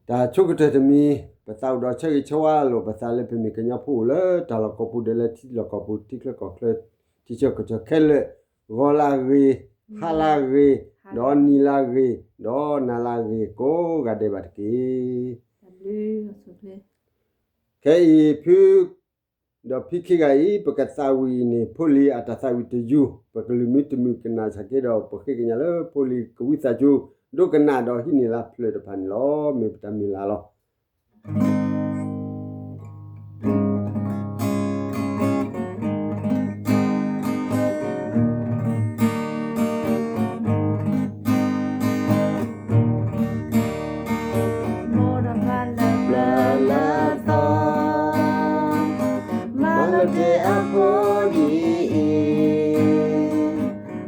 တၢ်ဆိကတၢၢ်တမံၤ, ပသးအိၣ်ဒီးဆၢဂ့ၤဆၢဝါလိာ်ပသးလၢပမ့ၢ်ကညီဖိအိၣ်လၢတၢ်လီၢ်ကိးပူၤဒီးလၢထံလီၢ်ကိးပူၤ ထံချၢကီၢ်ချၢ ထံဆၢကီၢ်ဆၢခဲလၢာ်, ဂီၤလၢဂ့ၤ, ဟါလၢဂ့ၤ, ဒီးနံၤလၢဂ့ၤ, ဒီးနၤလၢဂ့ၤ ကိးဂၤဒဲးဘၣ်တက့ၢ်. ခဲအံၤဖု ဒီးဖံခံဂၤအံၤ ပကသးဝံၣ်န့ၢ်ဖိလံၤအတၢ်သးဝံၣ်တယုၢ်, ပကလုၢ်မုၢ်တမုၢ်ကနၣ်ဆၢက့ၤဒီး ပဃ့ကညးလၢဖိလံၤကဝံသးစူၤ ဒိကနၣ်ဒီးဟံးန့ၢ်လၢဖျၢၣ်တဖၣ်န့ၣ်လီၤ. မ့ၢ်ပတၢ်မုၢ်လၢ်လီၤ. မၤလီၤတ့ၢ်အဖိဒ်အံၤ,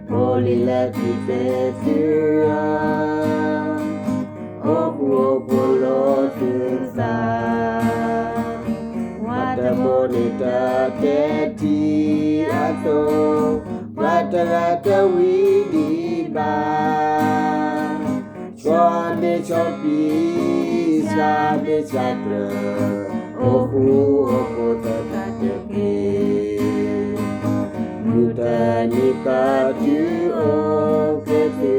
ဖိလံၤလၢခံသ့ၣ်သုဧၢ, အိၣ်ဃူအိၣ်ဖိးလိာ်သုသး, ပှၤတဘိန့ၣ်တတဲထံအသိး, ပှၤတဂၤတဝံၤဒံးဘၣ်, ဆီမ့ၢ်ဆီပံ, ဆၣ်မ့ၢ်ဆၣ်ကျၢၤ, အိၣ်ဃူအိၣ်ဖိးသ့ၣ်တဖၣ်တက့ၢ်. မုၢ်တနံၤကတုၤအိၣ်က့ၤသု,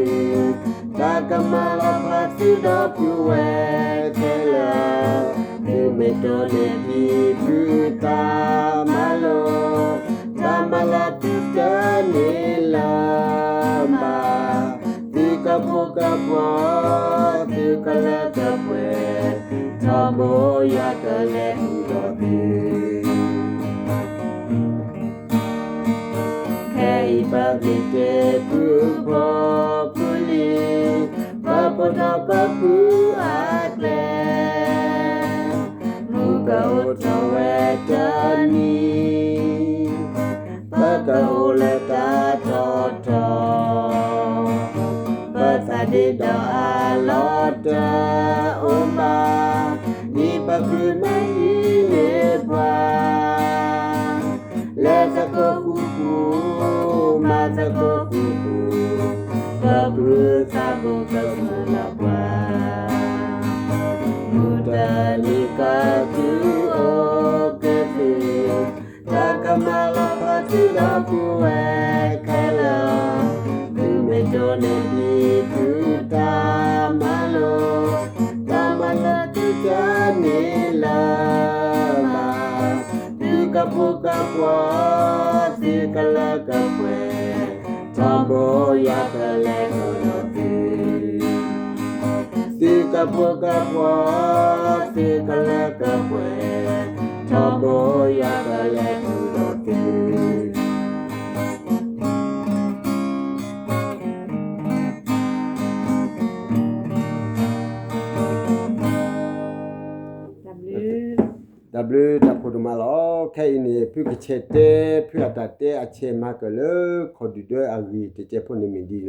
တၢ်ကမၤလီၤဖးသုဒီပုၢ်ဝဲၢ်ခဲလၢာ်, သုမ့ၢ်ဒိးန့ၢ်ဒံးဖုတၢ်မၤလိာ်, တၢ်မၤလီၤသုတန့ၢ်လၢၤဘၣ်, သုကပိာ်ကပီၤ, သုကလၢကပှဲၤ, ထီဘိယွၤကလဲၤဃုာ်ဒီးသု ခဲအံၤပမ့ၢ်တ့ၢ်ဖုဖိဖုလံၤ, ပဖိဒီးပဖုအကျဲ, မုၢ်ကအိၣ်ထီၣ်ဝဲတနံၤ, ပကအိၣ်လၢတၢ်ထီၣ်ထီ, ပသးဒ့ဒီးအလီၢ်တအိၣ်ဘၣ်, ဒ်ပဖုမၤဟံးန့ၢ်ပှၤ လဲၤသကိးဃူဃူ, မၤသကိးဃူဃူ, ပဖုသးဘိကစၢ်လၢပှၤ, မုၢ်တနံၤကတုၤအိၣ်က့ၤသု, တၢ်ကမၤလီၤဖးသုဒီပုၢ်ဝဲၢ်ခဲလၢာ်, သုမ့ၢ်ဒိးန့ၢ်ဒံးဖုတၢ်မၤလိာ်, တၢ်မၤလီၤသုတန့ၢ်လၢၤဘၣ်, သုကပိာ်ကပီၤ, သုကလၢကပှဲၤ, ထီဘိယွၤကလဲၤဃုာ်ဒီးသု သုကပိာ်ကပီၤ, သုကလၢကပှဲၤ, ထီဘိယွၤကလဲၤဃုာ်ဒီးသု. တၢ်ဘျုးတၢ်ဖှိၣ်ဒိၣ်မးလီၤ. ခဲအံၤန့ၣ် ဖုကဆဲးတဲ ဖုအတၢ်တဲအဆဲးမၤကၢၢ်လၢ ခီၣ်ဒုၣ်ဒၢအဂ့ၢ်တစဲးဖိန့ၣ်မ့ၢ်ဒ်အံၤလီၤ.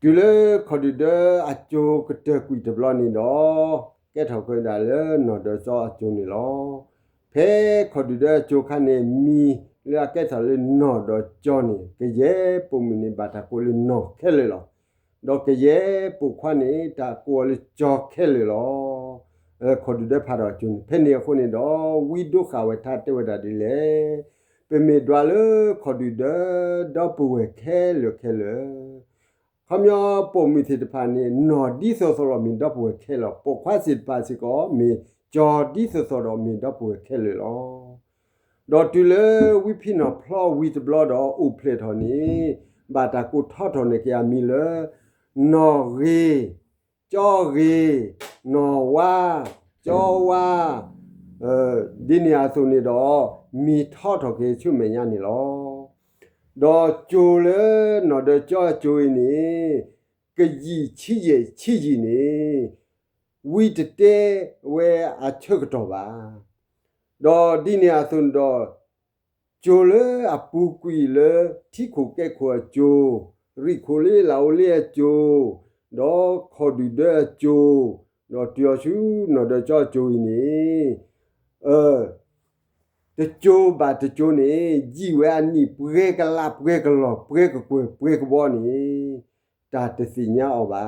တုၤလၢခီၣ်ဒုၣ်ဒၢအစိၤကတၢၢ်ကွံာ်တဘျီန့ၣ်ဒီး ကဲထီၣ်က့ၤဝဲဒၣ်လၢနီၢ်ဒီးကၠီအစိၤန့ၣ်လီၤ. ဖဲခီၣ်ဒုၣ်ဒၢအစိၤခါန့ၣ် မံၤလၢအကဲထီၣ်လၢနီၢ်ဒီးကၠီန့ၣ် ကယဲၢ်ပိာ်မုၣ်န့ၣ် ဘၣ်တၢ်ကိးလၢနီၢ်ခဲလၢာ်လီၤ. ဒီးကယဲၢ်ပိာ်ခွါန့ၣ် တၢ်ကိးအီၤလၢကၠီခဲလၢာ်လီၤ. ခီၣ်ဒုၣ်ဒၢဖးဒိၣ်အစိၤန့ၣ် ဖဲန့ၣ်အဃိန့ၣ်ဒီး ဝံဒိဃာ်ဝဲထါတဲဝဲဒၣ်ဒ်လဲၣ်, ပမ့ၢ်ဒွးလၢခီၣ်ဒုၣ်ဒၢ ဒီပုၢ်ဝဲၢ်ခဲလၢာ်ခဲလၢာ် ခီပညီပိာ်မုၣ်သ့ၣ်တဖၣ်န့ၣ် နီၢ်ဒ်သိးသိးဒီးမ့ၢ်ဒီပုၢ်ဝဲၢ်ခဲလၢာ်, ပိာ်ခွါသ့ၣ်တဖၣ်စ့ၢ်ကီး မ့ၢ်ကၠီဒ်သိးသိးဒီးမ့ၢ်ဒီပုၢ်ဝဲၢ်ခဲလၢာ်လီၤ. ဒီးတုၤလၢဝံဖံးနီၢ်ဖျီဝံၤတဘျီဒီးအိၣ်ဖျဲၣ်ထီၣ်န့ၣ် ဘၣ်တၢ်ကိးထီၣ်ထီၣ်န့ၢ်က့ၤအမံၤလၢ နီၢ်ဂ့ၤ, ကၠီဂ့ၤ, နီၢ်ဝါ, ကၠီဝါ, ဒ်န့ၣ်အသိးန့ၣ်ဒီး မံၤထီၣ်ထီၣ်က့ၤဆူမဲာ်ညါန့ၣ်လီၤ. ဒီးစိၤလၢနီၢ်ဒီးကၠီအစိၤအံၤန့ၣ် ကယံာ်ဆံးယံာ်ဆံးယံာ်န့ၣ် ဝံတတဲဝဲအဆၢကတီၢ်ဘၣ်. ဒီးဒ်န့ၣ်အသိးန့ၣ်ဒီး စိၤလၢအပူၤကွံာ်လၢထံခိၣ်ကဲခိၣ်အစိၤ, ရံးခိၣ်လ့လၢအိၣ်လ့အစိၤ, ဒီးခီၣ်ဒုၣ်ဒၢအစိၤ, ဒီးတုၤအီၤဆူနီၢ်ဒီးကၠီအစိၤအံၤန့ၣ် တစိၤဘၣ်တစိၤန့ၣ် ယံာ်ဝဲအနံၣ်ပှဲၤကလးပှဲၤကလီၢ်ပှဲၤကကွဲၢ်ပှဲၤကဘီန့ၣ် တၢ်တသ့ၣ်ညါအီၤဘၣ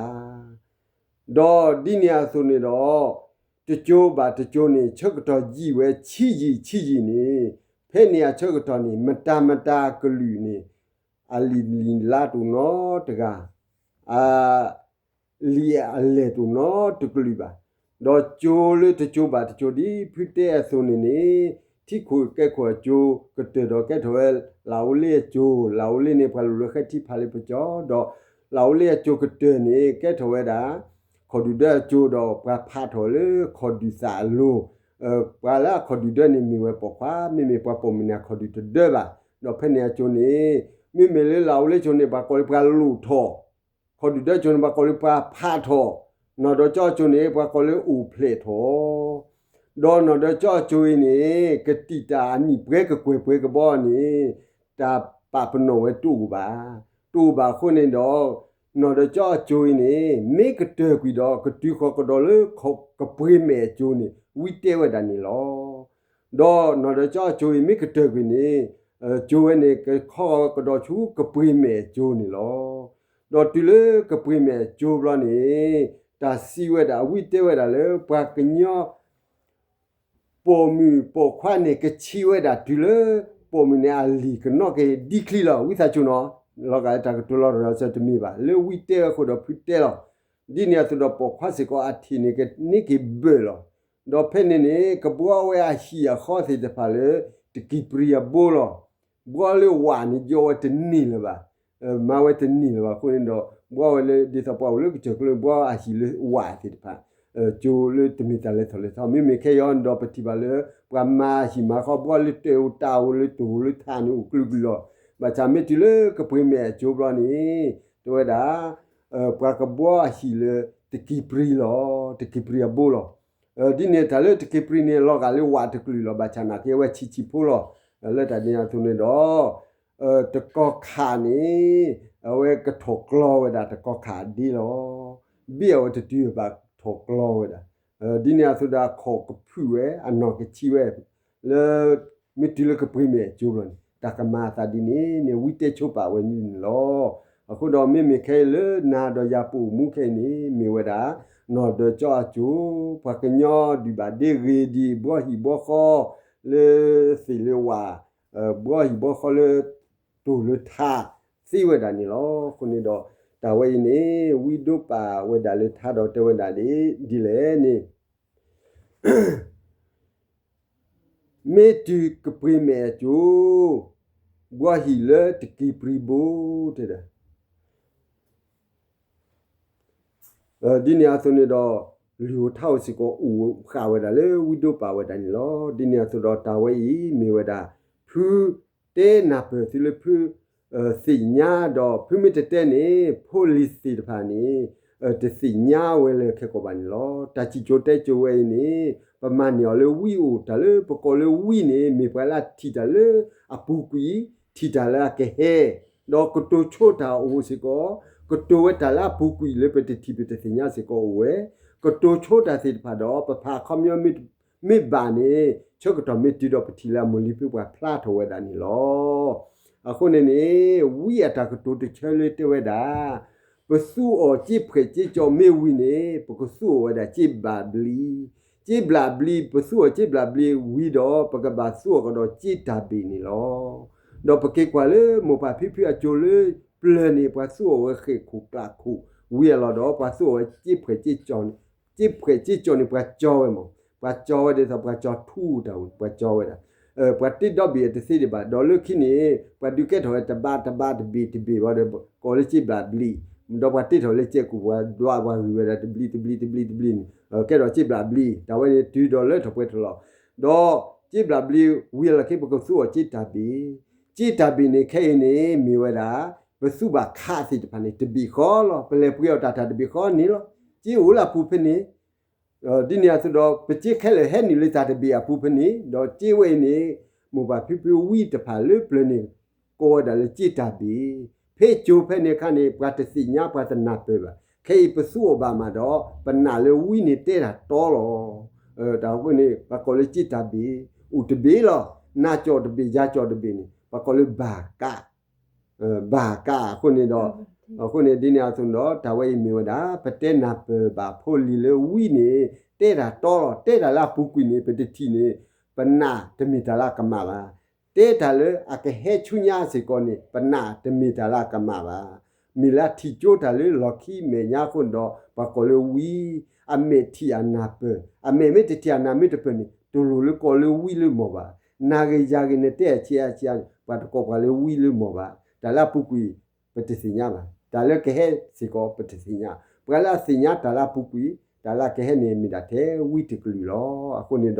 ်. ဒီးဒ်န့ၣ်အသိးန့ၣ်ဒီး, တစိၤဘၣ်တစိၤန့ၣ် ဆၢကတီၢ်ယံာ်ဝဲဆံးယံာ်ဆံးယံာ်န့ၣ်, ဖဲန့ၣ်အဆၢကတီၢ်န့ၣ် မတၤမတၤအကလုာ်န့ၣ် အလံာ်လံာ်လါတအိၣ်နီတဂၤ, အလံာ်အလဲၢ်တအိၣ်နီတကလုာ်ဘၣ်. ဒီးကၠိလၢတကၠိဘၣ်တကၠိဒ်ဖုတဲအသိးန့ၣ်န့ၣ်, ထံခိၣ်ကဲခိၣ်အကၠိကတၢၢ်ဒီးကဲထီၣ်ဝဲ လၢအိၣ်လ့အကၠိ, လၢအိၣ်လ့န့ၣ် ပှၤလူၤလၢဃဲထံဖးလ့ပကၠီ, ဒီးလၢအိၣ်လ့အကၠိကတၢၢ်န့ၣ် ကဲထီၣ်ဝဲဒၣ် ခီၣ်ဒုၣ်ဒၢအကၠိဒီးပှၤဖးထီၣ်လၢခီၣ်ဒုၣ်သးအလိၤ, ပှၤလၢအခီၣ်ဒုၣ်ဒၢန့ၣ်မ့ၢ်ဝဲပိာ်ခွါ, မ့မ့ၢ်ပှၤပိာ်မုၣ်န့ၣ်အခီၣ်ဒုၣ်တဒၢဘၣ်. ဒီးဖဲန့ၣ်အကၠိန့ၣ်, မ့မ့ၢ်လၢလၢအိၣ်လ့ကၠိန့ၣ် ပှၤကိးလၢပှၤလိၣ်ထီၣ်, ခီၣ်ဒုၣ်ဒၢကၠိန့ၣ် ပှၤကိးလၢပှၤဖးထီၣ်, နီၢ်ဒီးကၠီကၠိန့ၣ် ပှၤကိးလၢအိၣ်ဖျဲၣ်ထီၣ် ဒီးနီၢ်ဒီးကၠီကၠိအံၤန့ၣ် ကတံာ်တာ်အနံၣ်ပှဲၤကကွဲၢ်ပှဲၤကဘီန့ၣ် တၢ်ပာ်ပနီၣ်ဝဲတအိၣ်ဘၣ်. တအိၣ်ဘၣ်အဃိန့ၣ်ဒီး, နီၢ်ဒီးကၠီကၠိအံၤန့ၣ် မ့ၢ်ကတၢၢ်ကွံာ်ဒီး ကတုၤဃီၤကဒီးလၢကပှ့ၤမဲာ်အကၠိန့ၣ် ဝံတဲဝဲဒၣ်န့ၣ်လီၤ. ဒီးနီၢ်ဒီးကၠီကၠိအံၤမ့ၢ်ကတၢၢ်ကွံာ်န့ၣ်, ကၠိဝဲန့ၣ် ကခီကဒီးဆူကပှ့ၤမဲာ်အကၠိန့ၣ်လီၤ. ဒီးတုၤလၢကပှ့ၤမဲာ်အကၠိဘျီန့ၣ်, တၢ်စံးဝဲဒၣ် ဝံတဲဝဲဒၣ်လၢ ပှၤကညီ ပိာ်မုၣ်ပိာ်ခွါန့ၣ် ကဆံးဝဲဒၣ်တုၤလၢ ပိာ်မုၣ်န့ၣ်အလံာ်ကနီၣ်က့ၤဒံချံလီၤ. ဝံသးစူၤနီၤ, လီၤဂာ်လၢတၢ်ကတိၤလီၤရၤစၢၤတမ့ၢ်ဘၣ်, လၢဝံတဲဝဲအဃိဒီးဖုတဲလီၤ. ဒ်န့ၣ်အသိးဒီးပိာ်ခွါစ့ၢ်ကီးအထံၣ်န့ၣ် ကန့ၢ်က့ၤဘၢၣ်လီၤ. ဒီးဖဲန့ၣ်န့ၣ် ကဘှီဝဲအဟံၣ်အဃီသ့ၣ်တဖၣ်လၢ တကံၢ်ပြံအဘိလီၤ. ဘှီလၢဝၣ်န့ၣ် ယိးဝဲတန့ၢ်လၢၤဘၣ်, မၤဝဲတန့ၢ်လၢၤဘၣ်အဃိန့ၣ်ဒီး ဘှီဝဲလၢဒ်သိးပှၤအိၣ်လၢကစၢၢ်ကျၢၢ် ဘှီအဟံၣ်လၢဝၣ်သ့ၣ်တဖၣ်, ကၠိလၢတမ့ၢ်တၢ်လဲၤထီၣ်လဲၤထီ, မ့မ့ၢ်ခဲအံၤဒီးပထံၣ်ဘၣ်လၢ ပှၤမၤဟံၣ်မၤဃီ ဘှီလၢတၢ်အိၣ်တၢ်အိၣ်လၢတၢ်အိၣ်လၢထးန့ၣ် အိၣ်ကလုာ်ကလုာ်လီၤ. ဘၣ်ဆၣ်မ့ၢ်တုၤလၢကပှ့ၤမဲာ်အကၠိဘျီန့ၣ်, တဲဝဲဒၣ် ပှၤကဘှီအဟံၣ်လၢတကံၢ်ပြံလီၤ, တကံၢ်ပြံအဘိလီၤ. ဒ်န့ၣ်တၢ်လၢတကံၢ်ပြံန့ၣ် လီၤဂာ်လၢဝၣ်တကလုာ်လီၤ. ဘၣ်ဆၣ်နာ်က့အဝဲဆံးဆံးဖိလီၤ. လၢတၢ်ဒ်န့ၣ်အသိးန့ၣ်ဒီး တကီၢ်ခါန့ၣ် အဝဲကထီၣ်ကျီဝဲဒၣ်တကီၢ်ခါဒ့လီၤ. ဘ့ၣ်အဝဲတတုၤဘၣ်ထီၣ်ကျီဝဲဒၣ်. ဒ်န့ၣ်အသိးဒီးအခီၣ်ကဖုးဝဲ အနီၢ်ကဆံးဝဲ လၢ မ့ၢ်တုၤလၢကပှ့ၤမဲာ်အကၠိလီၤန့ၣ် တၢ်ကမၤအသးဒ်န့ၣ်န့ၣ် ဝံတဲဆိပာ်ဝဲန့ၣ်န့ၣ်လီၤ. အဃိဒီးမ့မ့ၢ်ခဲအံၤလၢနၤဒီးယၤပအိၣ်မူခဲအံၤန့ၣ် မ့ၢ်ဝဲဒၣ် နီၢ်ဒီးကၠီအကၠိ, ပှၤကညီဒုၣ်ဘၣ်ဒ့ဂ့ၤဒံး ဘှီဟံၣ်ဘှီဃီ လၢသ့ၣ်လၢဝၣ်, ဘှီဟံၣ်ဘှီဃီလၢ တိၢ်လၢထး သ့ဝဲဒၣ်န့ၣ်လီၤ. အဃိန့ၣ်ဒီး တၢ်ဝဲအံၤန့ၣ် ဝံဒိပာ်ဝဲဒၣ်လၢထါဒီးတဲဝဲဒၣ်ဒ်လဲၣ်န့ၣ် မ့ၢ်တုၤကပှ့ၤမဲာ်အကၠိ, ဘှီဟံၣ်လၢတကံၢ်ပြံဘိ တဲဒၣ် ဒ်န့ၣ်အသိးန့ၣ်ဒီး လုၢ်ဧိၤထါဧိၤစ့ၢ်ကီးအိၣ်ဃာ်ဝဲဒၣ်လၢဝံဒိပာ်ဝဲဒၣ်န့ၣ်လီၤ. ဒ်န့ၣ်အသိးဒီးတၢ်ဝဲအံၤမ့ၢ်ဝဲဒၣ် ဖုတဲနၢ်ပၢၢ်သုလၢဖု သ့ၣ်ညါဒီး ဖုမ့ၢ်တတဲန့ၣ် ဖိလံၤသ့ၣ်တဖၣ်န့ၣ် တသ့ၣ်ညါဝဲလၢခဲကိာ်ဘၣ်န့ၣ်လီၤ. တၢ်စံၣ်ကိၤတဲကိၤဝဲအံၤန့ၣ် ပမၤန့ၢ်အီၤလၢဝံဧိၤ, တၢ်လၢပကိးလၢဝံန့ၣ် မ့ၢ်ပှၤလၢအထံၣ်တၢ်လၢအပူၤကွံာ်, ထံၣ်တၢ်လၢအကဟဲ, ဒီးကတိၤဆိတၢ်အိၣ်စ့ၢ်ကီး, ကတိၤဝဲတၢ်လၢအပူၤကွံာ်လၢပတထံၣ်ပတသ့ၣ်ညါစ့ၢ်ကီးအိၣ်ဝဲ, ကတိၤဆိတၢ်သ့ၣ်တဖၣ်ဒီး ပဖးအခီပညီ မ့ၢ်ဘၣ်န့ၣ် ဆၢကတီၢ်မ့ၢ်တုၤဒီးပထံၣ်လၢအမိၢ်လံၤဖုပှၤဖျါထီၣ်ဝဲဒၣ်န့ၣ်လီၤ. အဃိန့ၣ်န့ၣ် ဝံအတၢ်ကတိၤတဆၢလၢတဲဝဲဒၣ် ပသူအီၤစ့ဖှဲးစ့ကၠီမ့ၢ်ဝံၤန့ၣ် ပကသူအီၤဝဲဒၣ်စ့ဘျးဘျံး, စ့ဘျးဘျံး ပသူအီၤစ့ဘျးဘျံးဝံၤဒီး ပကဘၣ်သူအီၤကဒီးစ့တၢ်ဘ့ၣ်န့ၣ်လီၤ. ဒီးပက့ၤကွၢ်လၢမိၢ်ပၢ်ဖံဖုအကၠိလၢပျၢၤန့ၣ် ပှၤသူအီၤဝဲဃဲၣ်ခိၣ်ကျးခိၣ်ဝံၤအလီၢ်ဒီး ပှၤသူအီၤဝဲစ့ဖှဲးစ့ကၠီန့ၣ် စ့ဖှဲးစ့ကၠီန့ၣ် ပှၤကၠီဝဲမး, ပှၤကၠီဝဲဒ်သိးပှၤကၠီထူတၢ်ဝံၤ ပှၤကၠီဝဲဒၣ်, ပှၤတ့ဒီဘ့ၣ်အတသ့ဒံးဘၣ်, ဒီးလၢခံန့ၣ် ပှၤဒုးကဲထီၣ်ဝဲတဘးတဘးတဘ့ၣ်တဘ့ၣ်ဘၣ်ဒီး ကိးလၢစ့ဘျးဘျံး, ဒီးပှၤတ့ထီၣ်လၢစဲးကိၣ် ပှၤဒွးပှၤဂံၢ်ဝဲဒၣ်တဘျံးတဘျံးတဘျံးတဘျံးန့ၣ် ကဲထီၣ်စ့ဘျးဘျံး, တၢ်ဝဲန့ၣ်တုၤဒီးလၢထီၣ်ပှဲၤထီၣ်လီၤ. ဒီးစ့ဘျးဘျံးဝံၤအလီၢ်ခံ ပကသူအီၤစ့တၢ်ဘ့ၣ်, စ့တၢ်ဘ့ၣ်န့ၣ် ခဲအံၤန့ၣ် မ့ၢ်ဝဲဒၣ် ပသူဘၣ်ခးသ့ၣ်တဖၣ်န့ၣ် တဘ့ၣ်ဃီလီၤ. ပလဲၤပှ့ၤအီၣ်တၢ်တၢ်တဘ့ၣ်ဃီန့ၣ်လီၤ. စ့အိၣ်လၢအပူၤဖဲန့ၣ် ဒ်န့ၣ်အသိးဒီး ပစ့ခဲလၢာ်ဟဲနုာ်လၢတၢ်တဘ့ၣ်အပူၤဖဲန့ၣ်, ဒီးစ့ဝဲအံၤန့ၣ် မိၢ်ပၢ်ဖံဖုဝံတဖၣ်လၢပျၢၤန့ၣ် ကိးဝဲဒၣ်လၢစ့တၢ်ဘ့ၣ်, ဖဲကၠိဖဲန့ၣ်အခါန့ၣ် ပှၤတသ့ၣ်ညါပှၤတနၢ်ပၢၢ်ဘၣ်. ခဲအံၤပသူအီၤဘၣ်မးဒီး ပနာ်လၢဝံန့ၣ်တဲတၢ်တီလီၤ. တၢ်အဃိန့ၣ် ပှၤကိးလၢစ့တၢ်ဘ့ၣ်, အိၣ်တဘ့ၣ်လီၤ. နၤကၠီၣ်တဘ့ၣ် ယၤကၠီၣ်တဘ့ၣ်န့ၣ် ပှၤကိးလၢဘၣ်ကး ဘၣ်ကးအဃိန့ၣ်ဒီး အဃိန့ၣ်ဒ်န့ၣ်အသိးဒီး တၢ်ဝဲအံၤမ့ၢ်ဝဲဒၣ် ပတဲနၢ်ပၢၢ်ဘၣ်ဖိလံၤလၢဝံန့ၣ် တဲတၢ်တီလီၤ. တဲတၢ်လၢအပူၤကွံာ်န့ၣ် ပတထံၣ်န့ၣ် ပနာ်တမ့ၢ်တၢ်လၢအကမၣ်ဘၣ်. တဲတၢ်လၢအကဟဲဆူညါစ့ၢ်ကီးန့ၣ် ပနာ်တမ့ၢ်တၢ်လၢအကမၣ်ဘၣ်. မ့ၢ်လၢအထံၣ်ကၠိတၢ်လၢလီၢ်ခံမဲာ်ညါအဃိန့ၣ်ဒီး ပှၤကိးလၢဝံ, အမဲာ်ထံၣ်အနၢ်ပၢၢ်, အမဲာ်မ့ၢ်တထံၣ်အနၢ်မ့ၢ်တပၢၢ်န့ၣ် တလိၣ်လၢကိးလၢဝံလၢမီၢ်ဘၣ်. နၤဂ့ၤယၤဂ့ၤ နတဲအဆံးအဆံးန့ၣ် ပှၤတကိးပှၤလၢဝံလၢမီၢ်ဘၣ်. တၢ်လၢအပူၤကွံာ် ပတသ့ၣ်ညါဘၣ်. တၢ်လၢကဟဲစ့ၢ်ကီး ပတသ့ၣ်ညါ. ပှၤလၢအသ့ၣ်ညါတၢ်လၢအပူၤကွံာ် တၢ်လၢအကဟဲန့ၣ် မ့ၢ်ဒၣ်ထဲဝံတကလုာ်လီၤ. အဃိန့ၣ်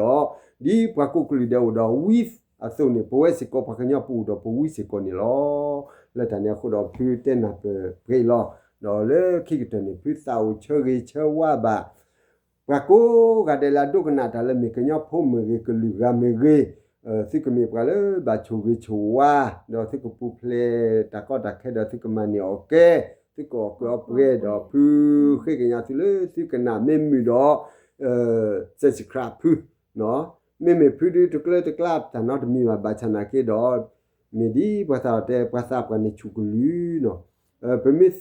ဒီး ဒ်ပှၤကိးကလုာ်ဒဲးအိၣ်ဒီးဝံအသိးန့ၣ် ပဝဲစ့ၢ်ကီးပှၤကညီပအိၣ်ဒီးပဝံစ့ၢ်ကီးန့ၣ်လီၤ. လၢတၢ်န့ၣ်အဃိဒီး ဖုတဲနၢ်ပၢၢ်ပှဲၤအံၤလီၤ. ဒီးလၢခံကတၢၢ်န့ၣ် ဖုသးအိၣ်ဆၢဂ့ၤဆၢဝါဘၣ် ပှၤကိးဂၤဒဲးလၢအဒိကနၣ်တၢ်လၢ မ့ၢ်ကညီဖိမ့ၢ်ဂ့ၤ ကလုာ်ဂၤမ့ၢ်ဂ့ၤ, သုကမ့ၢ်ပှၤလၢဘၣ်ဆိၣ်ဂ့ၤဆိၣ်ဝါ, ဒီးသုကပူၤဖျဲးတၢ်ကီတၢ်ခဲ ဒီးသုကမၤန့ၢ်အီၣ်ကဲ, သုကအီၣ်ကဲအီပှဲၤဒီး ဖုဃ့ကညးသုလၢသုကနၣ် မ့ၢ်မုာ်ဒီး subscribe ဖု, မ့မ့ၢ်ဖုဒုတကျၢတကျါတၢ်နီတမံၤဘၣ်. ဘၣ်ဆၣ်နာ်က့ဒီး မ့ၢ်ဒ်ပှၤသးအီၤတဲ ပှၤသးပှၢ်န့ၣ်ဆူၣ်ကလုၢ်နီၤ. ပမ့ၢ်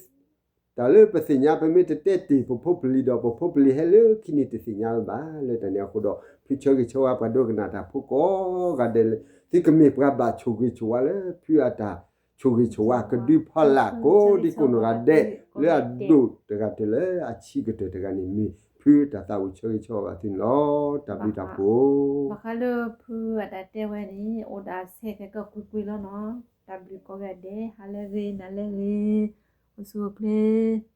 တၢ်လၢပသ့ၣ်ညါ ပမ့ၢ်တတဲတ့ၢ်ပဖိပလံၤဒီး ပဖိပလံၤဟဲလၢခံန့ၣ်တသ့ၣ်ညါလၢၤဘၣ်. လၢတၢ်န့ၣ်အဃိဒီး ဖုဆၢဂ့ၤဆၢဝါပှၤဒိကနၣ်တၢ်ဖိကိးဂၤဒဲးလၢ သုကမ့ၢ်ပှၤဘၣ်ဆိၣ်ဂ့ၤဆိၣ်ဝါလၢ ဖုအတၢ်ဆိၣ်ဂ့ၤဆိၣ်ဝါ ကဒုဖီလာ်ကိးဒံကိးနီၢ်ဂၤဒဲး လၢအဒိၣ်တဂၤတုၤလၢအဆံးကတၢၢ်တဂၤန့ၣ် မ့ၢ်ဖုတၢ်သးအိၣ်ဆၢဂ့ၤဆၢဝါဘၣ်သုန့ၣ်လီၤ. တၢ်ဘျုးတၢ်ဖှိၣ်. ဘၣ်ဃးလၢဖုအတၢ်တဲဝဲန့ၣ် အိၣ်ဒၣ်ဆဲးကဲကကွ့ၢ်ကွ့ၢ်လီၤနီၤ. တၢ်ဘျုးကိးဂၤဒဲး ဟါလၢအဂ့ၤ နၤလၢအဂ့ၤ အိၣ်ဆူၣ်အိၣ်ချ့